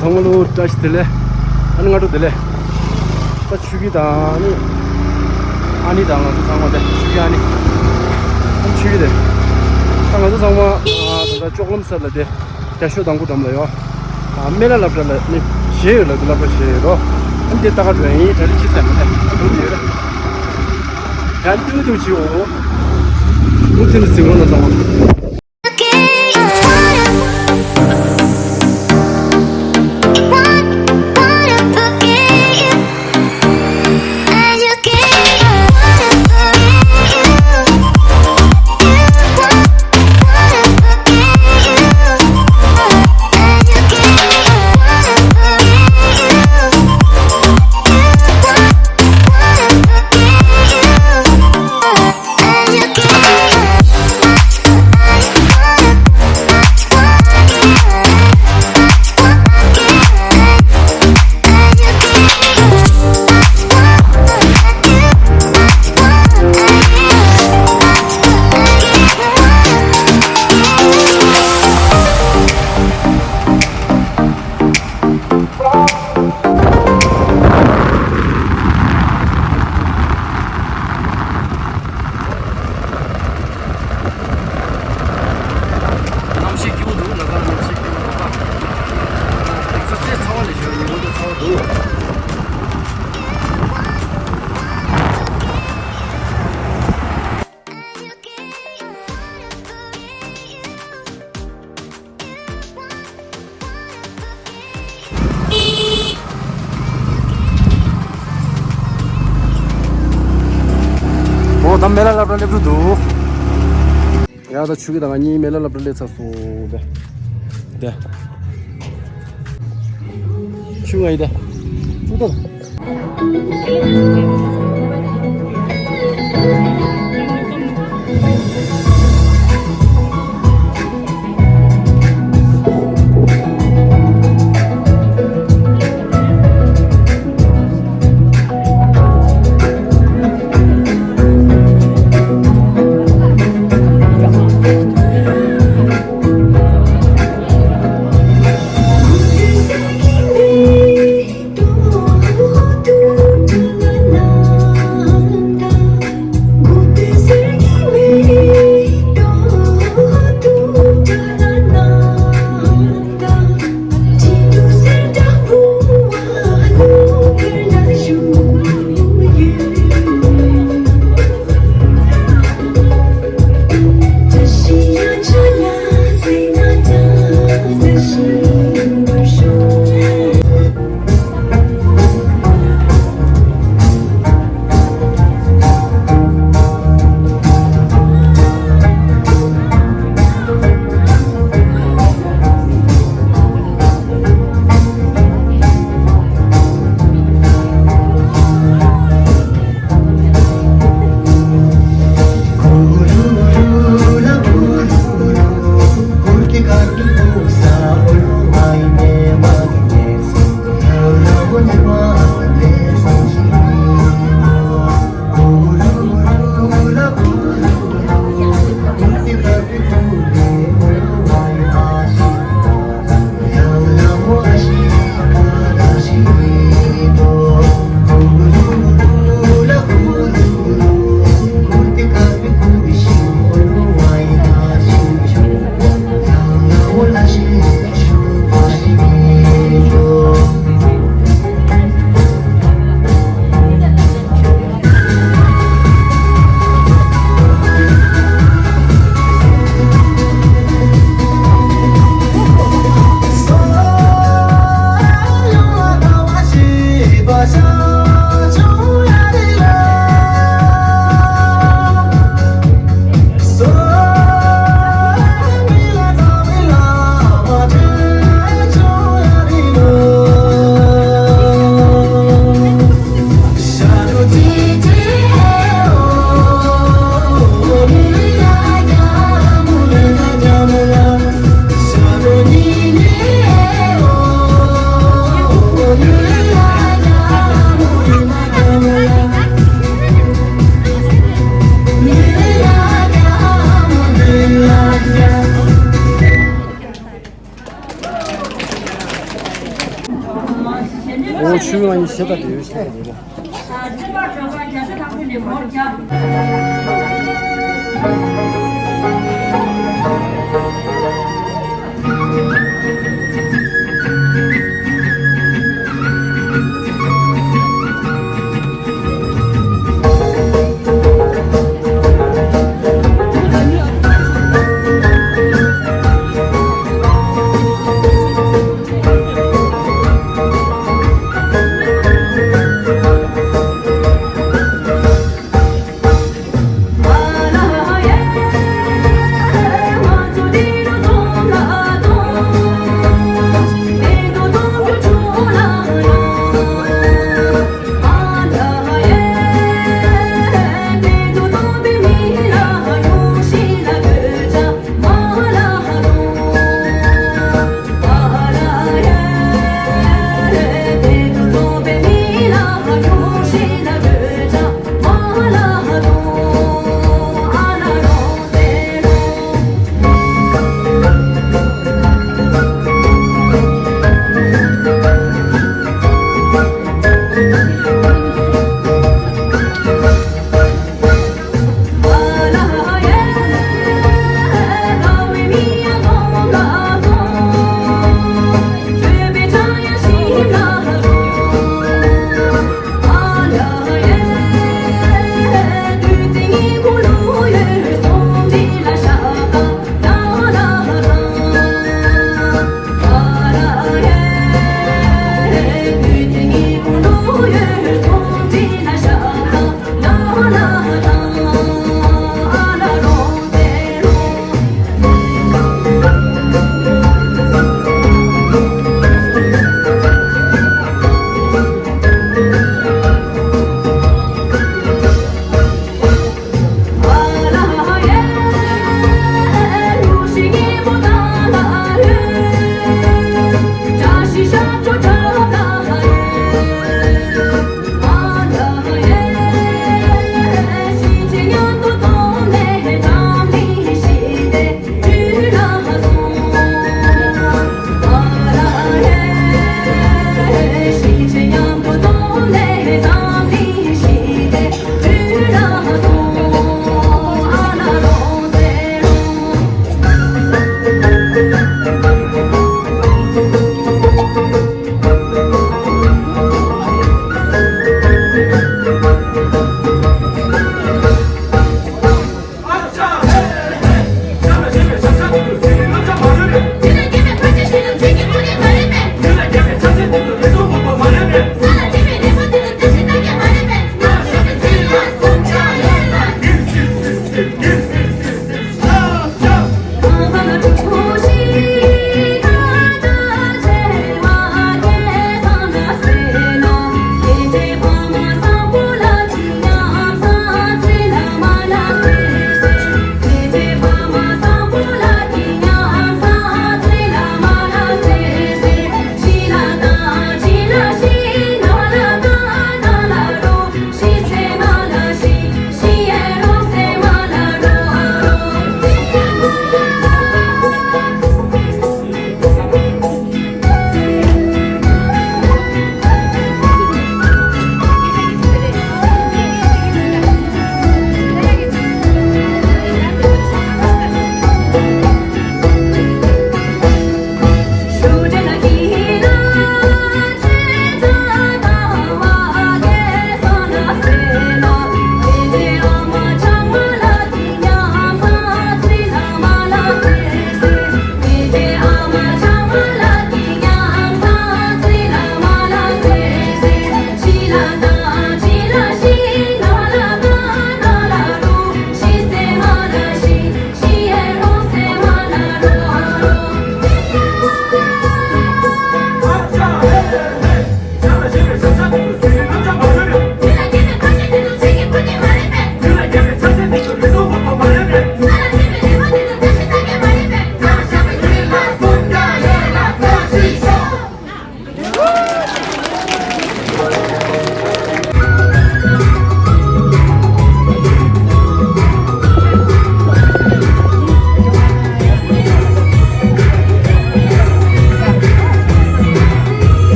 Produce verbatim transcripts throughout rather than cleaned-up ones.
ཚང་མ་ལོ་བཀྲ་ཤིས་བདེ་ལེགས། ཨ་ནི་སྔ་དྲོ་བདེ་ལེགས། ད་ཆུ་སྐྱིད་དང་ཨ་ནི་ཨ་ནི་དང་ང་ཚོ་ཚང་མ་དེ་ཆུ་སྐྱིད་ཨ་ནི། ཨ་ནི་ཆུ་སྐྱིད་དེ། ད་ང་ཚོ་ཚང་མ་ཨ་ད་ལྟ་ལྕོག་ལམ་སར་ལ་དེ་རྒྱ་ཤོད་དང་པོ་འགྲམ་ལ་ཡོད། ཨ་སྨན་བླ་སློབ་གྲྭ་ལ་ནི་བཞེས་ཡོད་ལ་དུ་སློབ་གྲྭ་བཞེས་ཡོད་རོ། ཨ་ནི་དེ་ལྟ་ག་འགྲོ་ཡིན་གྲ་སྒྲིག་ཅི་ཚད་མ་ཐད་འགྲོ་གི་ཡོད་རེད། ཡང་ཏུང་ཏུང་ཅིའོ། ཏུང་ཏུང་ཟིང་རོ་ན་ཚང་མ། གནམ་གཤིས་སྐྱིད་པོ་འདུག་ལ་ཁ་གནམ་གཤིས་སྐྱིད་པོ་འདུག་པ། ས་ཆའི་ཚ་བ་ལས་ཤོར་ཉིན་མོ་དེ་ཚ་བ་འདུག་འོ་ད་སྨན་བླ་སློབ་གྲྭ་སླེབས་འགྲོ་འདུག་ཡ་ད་ཆུ་སྐྱིད་དང་ང་གཉིས་སྨན་བླ་སློབ་གྲྭ་སླེབས་ཚར་སོང་། དེ་དེ་ཆུ་ང་ཡི་དེ་ཆུ་དང་། ཨོ་ཆུ་ང་ཡི་ཤེས་ད་དེ་ཤེས་ད་དེ།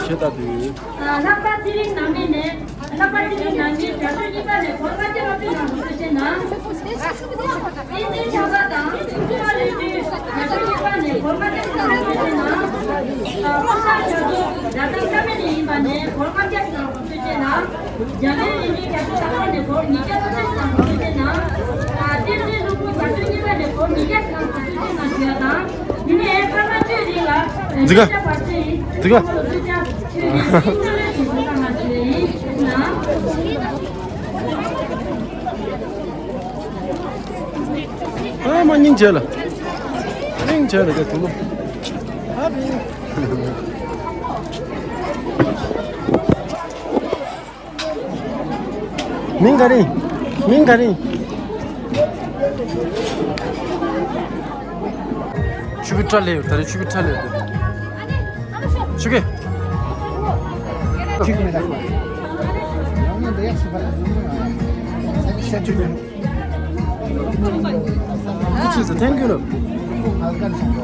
ལྷག་པར་ཚེ་རིང་ནང་མི་ནས། ལྷག་པར་ཚེ་རིང་ནང་མི་བརྒྱ་དང་གཉིས་པ་ནས་སྒོར་ལྔ་བརྒྱ་ལྔ་བཅུ་ནང་དུ་བསྐྱོད་ཅེས་གནང་། བསྟན་འཛིན་བྱ་བ་དང་ཚེ་རིང་བློ་གྲོས་བརྒྱ་དང་གཉིས་པ་ནས་སྒོར་ལྔ་བརྒྱ་ནང་དུ་བསྐྱོད་ཅེས་གནང་། ཨ་ཀུན་བཟང་རྒྱ་མཚོ་རྒྱ་གར་ས་གནས་ནས་ཡིན་པ་ནས་སྒོར་ལྔ་བརྒྱ་ནང་དུ་བསྐྱོད་ཅེས་གནང་། རྒྱ་མིའི་ལས་འགུལ་རྒྱ་མཚོ་ལྷག་པ་ནས་སྒོར་ཉིས་བརྒྱ་ལྔ་བཅུ་ནང་དུ་བསྐྱོད་ཅེས་གནང་། ཨ་བསྟན་འཛིན་སློབ་དཔོན་བརྒྱ་དང་གཉིས་པ་ནས་སྒོར་ཉིས་བརྒྱ་ནང་དུ་བསྐྱོད་ཅེས་གནང་ཞུ་ཡ་དང་། འདི་ནས་སྐར་མ་བཅུའི་རིང་ལ་འཛི་ག། འཛི་ག། ཨ་མ་སྙིང་རྗེ་ལ། སྙིང་རྗེ་ལ་ག་དུ་ལོ། ཨ་བི། མིང་ག་རེ། མིང་ག་རེ། ཆུ་བི་ཁྲ་ལེ་ཡོད། ད་རེ་ཆུ་བི་ཁྲ་ལེ་ཡོད། ཆུ་གེ། ཆུ་གེ་མེད་ད། ཡང་ན་འདི་ཡག་སུ་པར། ས་ཆུ་གེ། Thank you.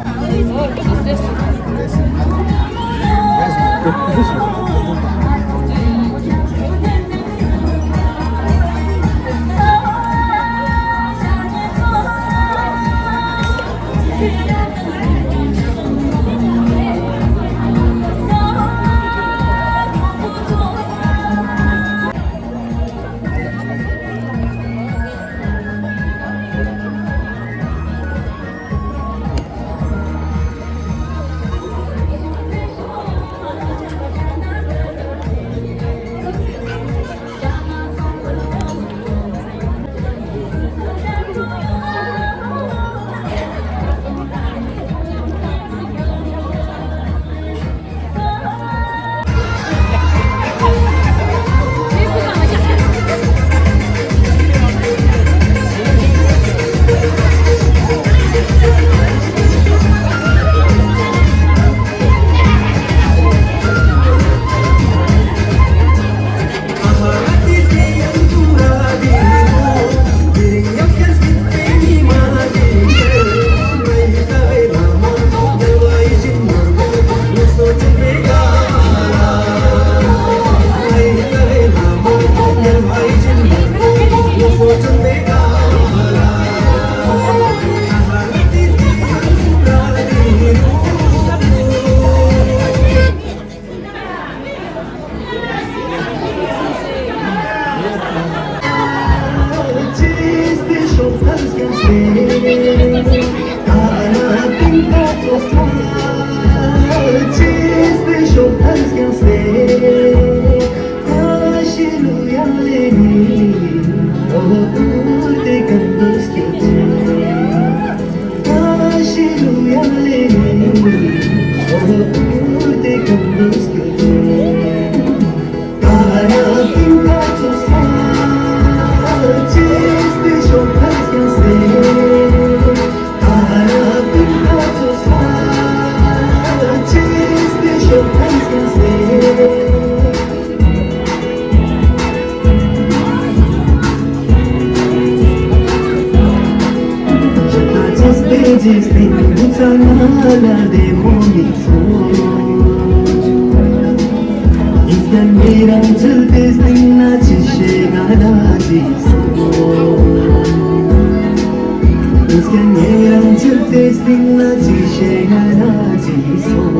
ཉེ་རང་ཕྱིར་ཏེ་སྟེང་ན་ཅི་ཤེས་ང་ར་ཅི་སོང་།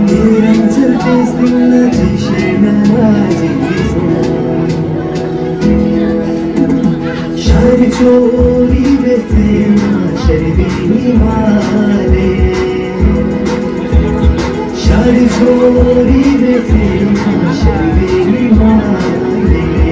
ཉེ་རང་ཕྱིར་ཏེ་སྟེང་ན་ཅི་ཤེས་ང་ར་ཅི་སོང་། ཤར་ཕྱོགས་རི་བོའི་རྩེ་ན་ཤར་བའི་ཉི་མ་རེད། ཤར་ཕྱོགས་རི་བོའི་རྩེ་ན་ཤར་བའི་ཉི་མ་རེད།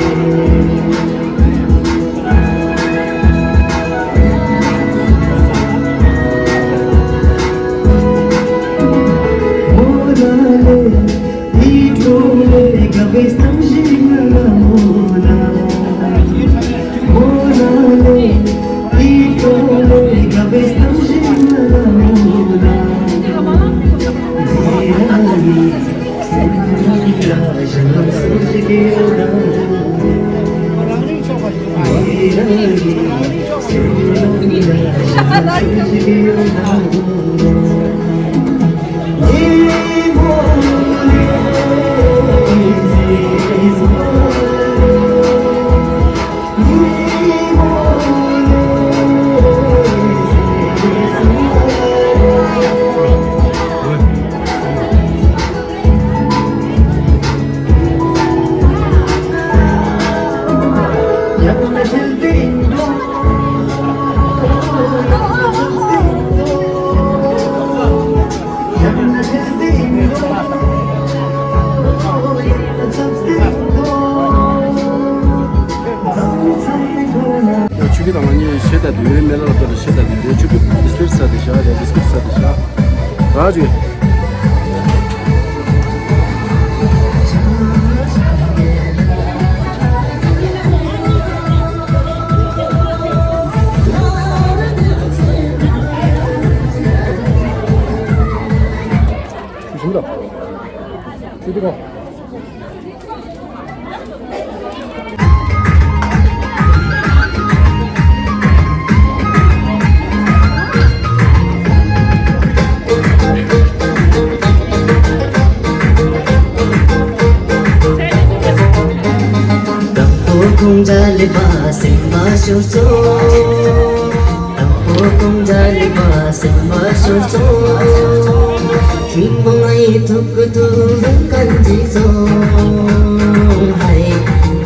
ཆུ་ཁྱི་དང་ང་གཉིས་གཞས་ལྟ་དུས་ཡོད་མེད་ལ་ལྟ་ལ་གཞས་ལྟ་དུས་རེད། ཆུ་ཁྱི་བི་སི་ཀིཊ་ཟ་དེ་བཞག་རེད། བི་སི་ཀིཊ་ཟ་དེ་བཞག་ར་ཅིག་ཞུ་རོགས། ཅི་ཏི་ཁོ། དང་པོ་ཁོང་ཅག་ལས་པ་སེམས་པ་ཤོར་སོང་། དང་པོ་ཁོང་ཅག་ལས་པ་སེམས་པ་ཤོར་སོང་། ཁྱིམ་པ་ང་ཡི་ཐུག་གི་ཐུག་ལུང་གན་ཅི་སོང་། ཧའི།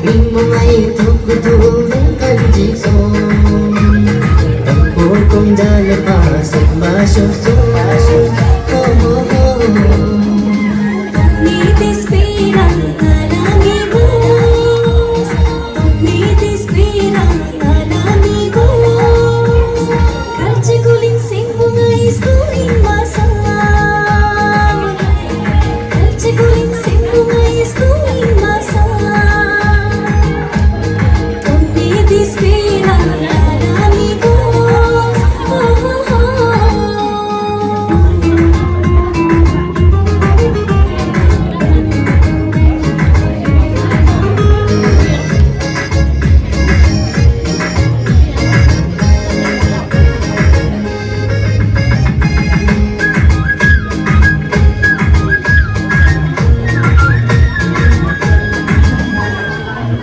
ཁྱིམ་པ་ང་ཡི་ཐུག་གི་ཐུག་ལུང་གན་ཅི་སོང་། དང་པོ་ཁོང་ཅག་ལས་པ་སེམས་པ་ཤོར་སོང་། ཧོ་ཧོ་ཧོ།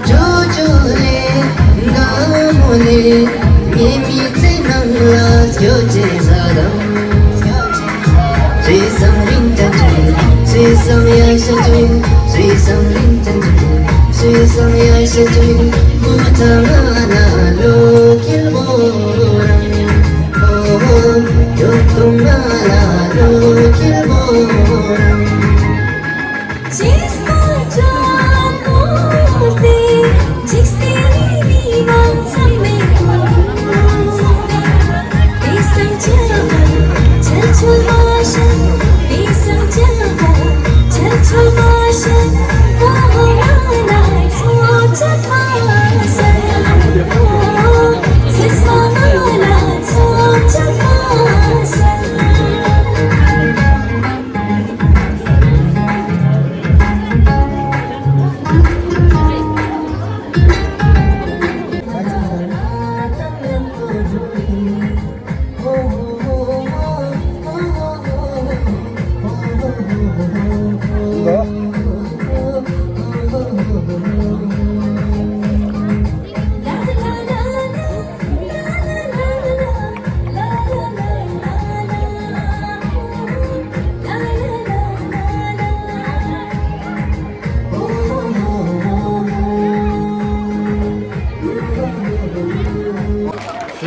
ཅོ་ཅོ་ལེ། ན་མོ་ལེ། ངའི་མི་ཚེ་ནང་ལ་སྐྱོ་ཅེས་ཟ་དང་། སུས་སང་རིང་ཅན་ཅན། སུས་སང་ཡ་ཤ་ཅུན། སུས་སང་རིང་ཅན་ཅན། སུས་སང་ཡ་ཤ་ཅུན། མུ་ཐ་ང་ན་ལོ་ཁེལ་བོ་རང་། ཨོ་ཧོ། ཡོད་དོ་ང་ལ་ལོ་ཁེལ་བོ་རང་།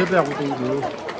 དེ་པའི་འགོ་གཏོང་གི་འདུག་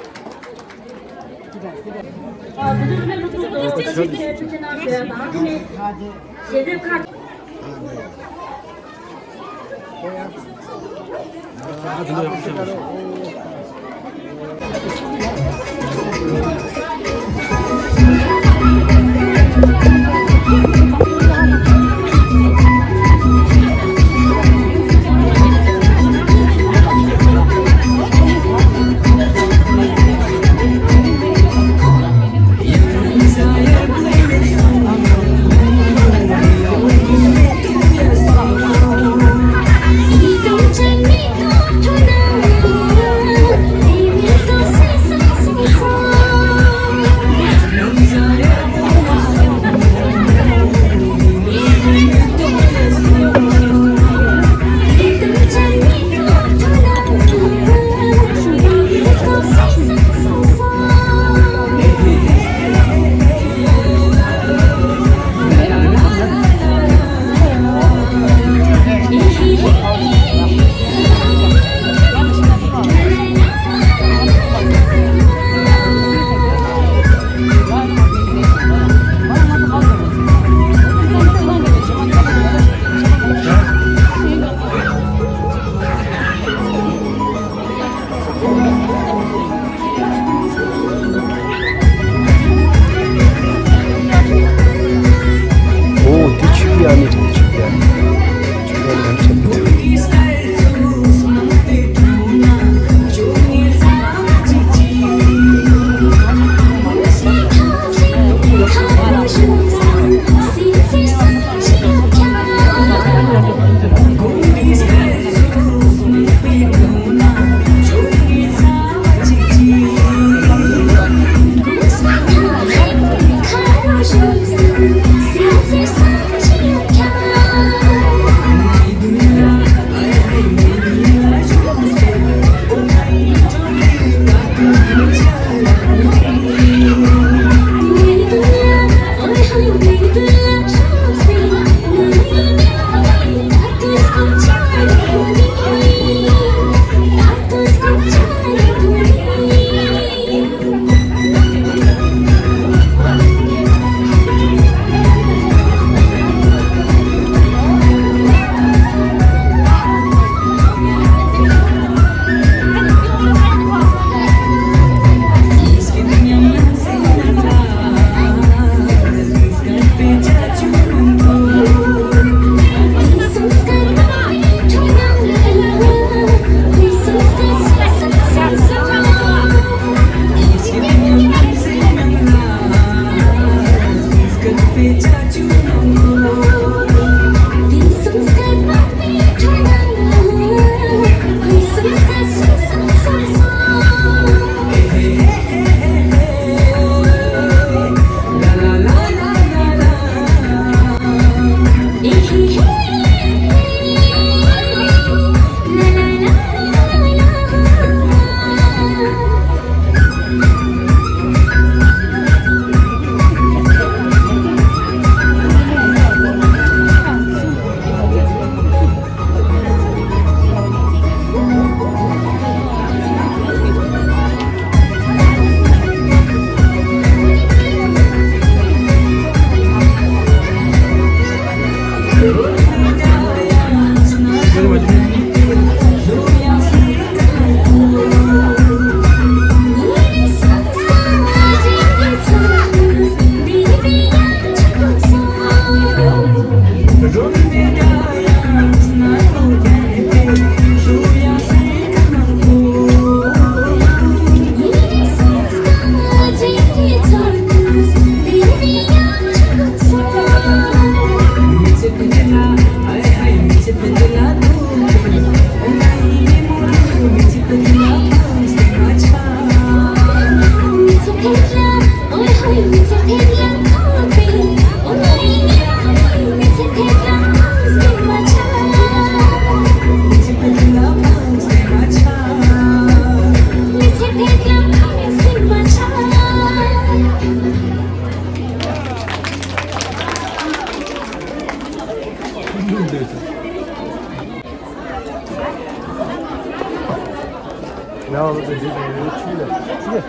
ང་ལ་དེ་འདྲ་ཡོད་ཆུ་ལ་ཆུ་ལ།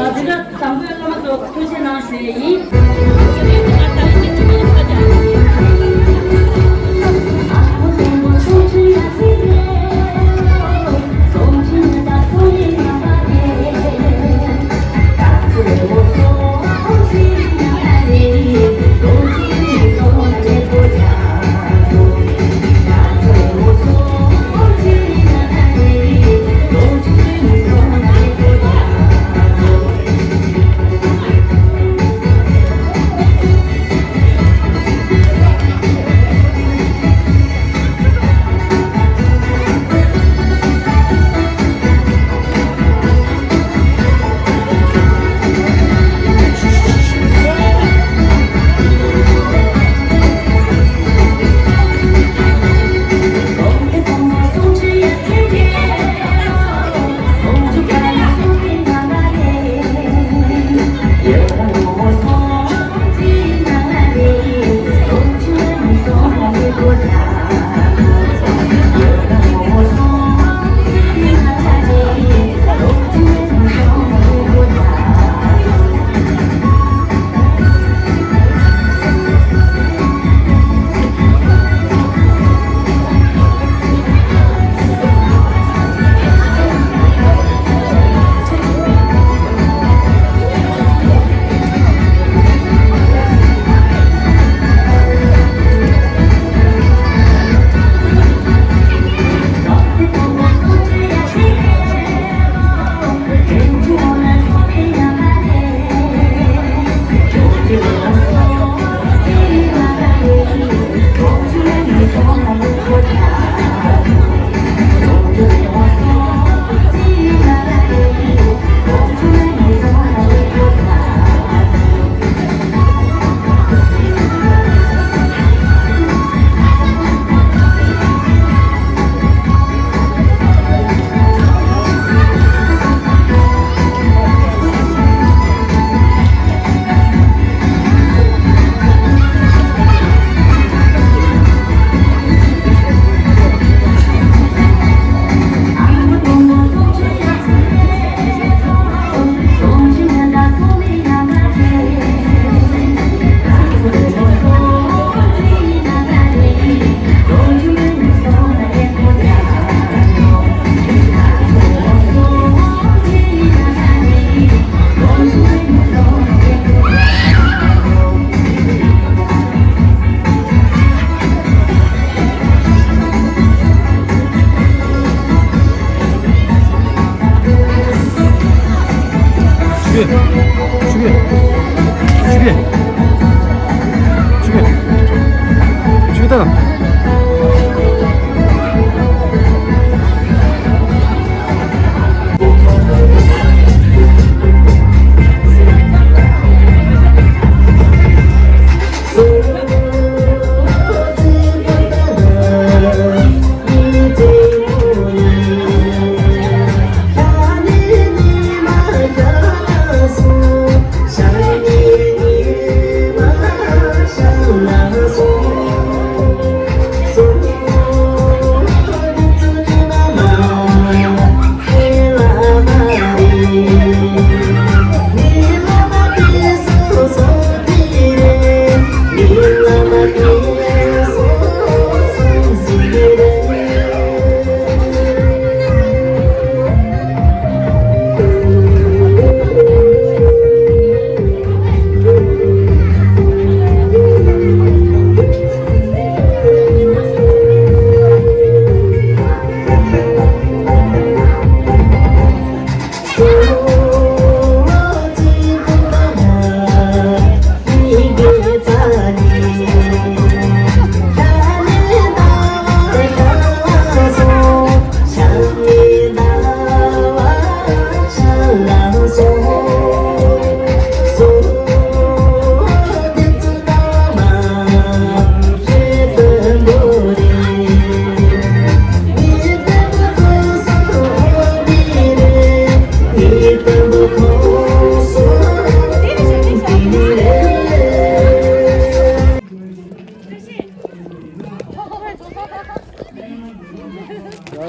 ཨ། དེ་འདྲ་དང་པོའི་སློབ་མ་ཚོ་ཐུགས་རྗེ་གནང་ཞུ་ཡས་ཡིན།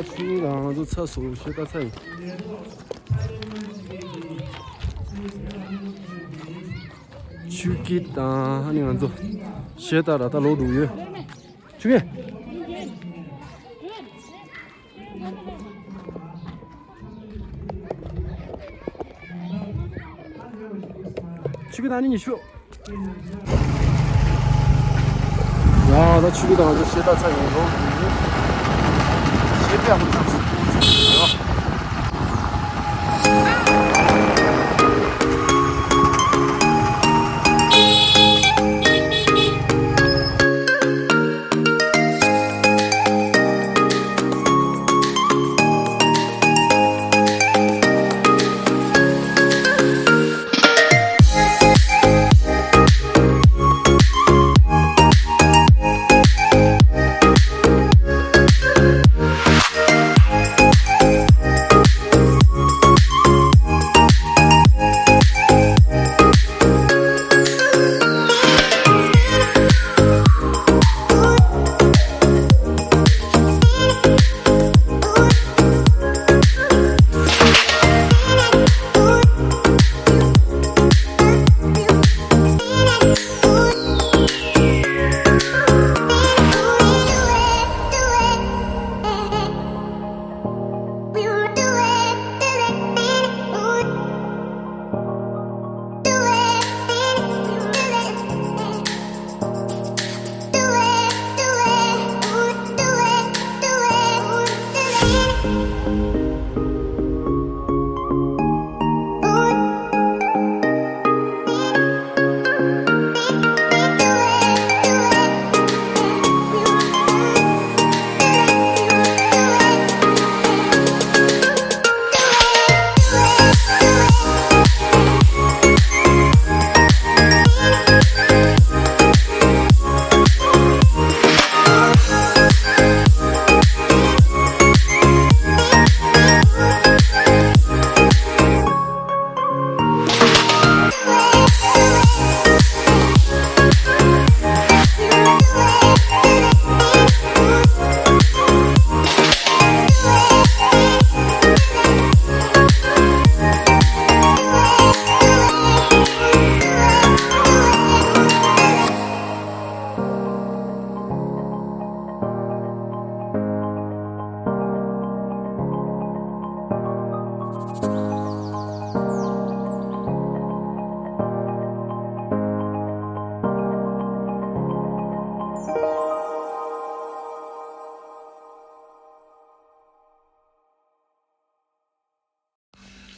ཆུ་ཡིན་ལ་ང་ཚོ་ཚ་སོ་ཤེས་ད་ཚ་ཡིན། ཆུ་སྐྱིད་དང་ཨ་ནི་ང་ཚོ་ཤེས་ད་ར་ད་ལོ་འདུག་ཡོད། ཆུ་སྐྱིད། ཆུ་སྐྱིད་དང་ཨ་ནི་ཉི་ཤུ། ཡ་ད་ཆུ་སྐྱིད་དང་ང་ཚོ་ཤེས་ད་ཚ་ཡིན་ལོ། ཤེས་པའི་ཨ་ཁུ་ཐམས་ཅད།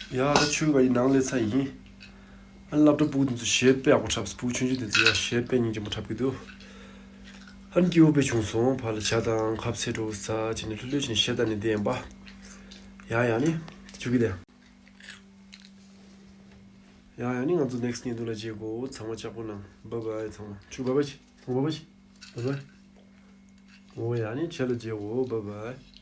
ཡ་ད་ཆུ་བ་ཡི་ནང་ལས་ཚ་ཡིན། ཨ་ནི་སློབ་གྲྭ་ཕྲུ་གུ་དེ་ཚོ་གཞས་དཔེ་ཡག་པོ་འཁྲབ། ཕྲུ་གུ་ཆུང་ཆུང་དེ་ཚོ་ཡ་གཞས་དཔེ་སྙིང་རྗེ་མོ་འཁྲབ་གི་འདུག་ཨ་ནི་སྐྱིད་པོ་དཔེ་བྱུང་སོང་། ཕར་ལ་ཇ་དང་ཁ་ཟས་འགྲོ་ས་བྱས་ནས་ལྷོད་ལྷོད་བྱས་ནས་གཞས་ལྟ་ནས་བསྡད་ཡིན་པ། ཡ་ཡ་ནི་ཆུ་གི་དེ། ཡ་ཡ་ནི་ང་ཚོ་ནེག་སི་ཊི་བརྙན་ཐུང་ལ་མཇལ་གོ། ཚང་མ་ལྕགས་པོ་གནང་། བཱའི་བཱའི། ཚང་མ་ཆུ་བཱའི་བཱའི་བྱེད། ཚང་མ་བཱའི་བཱའི་བྱེད། བཱའི་བཱའི། འོ་ཡ་ནི་ཆེ་ལ་མཇལ་གོ། བཱའི་བཱའི།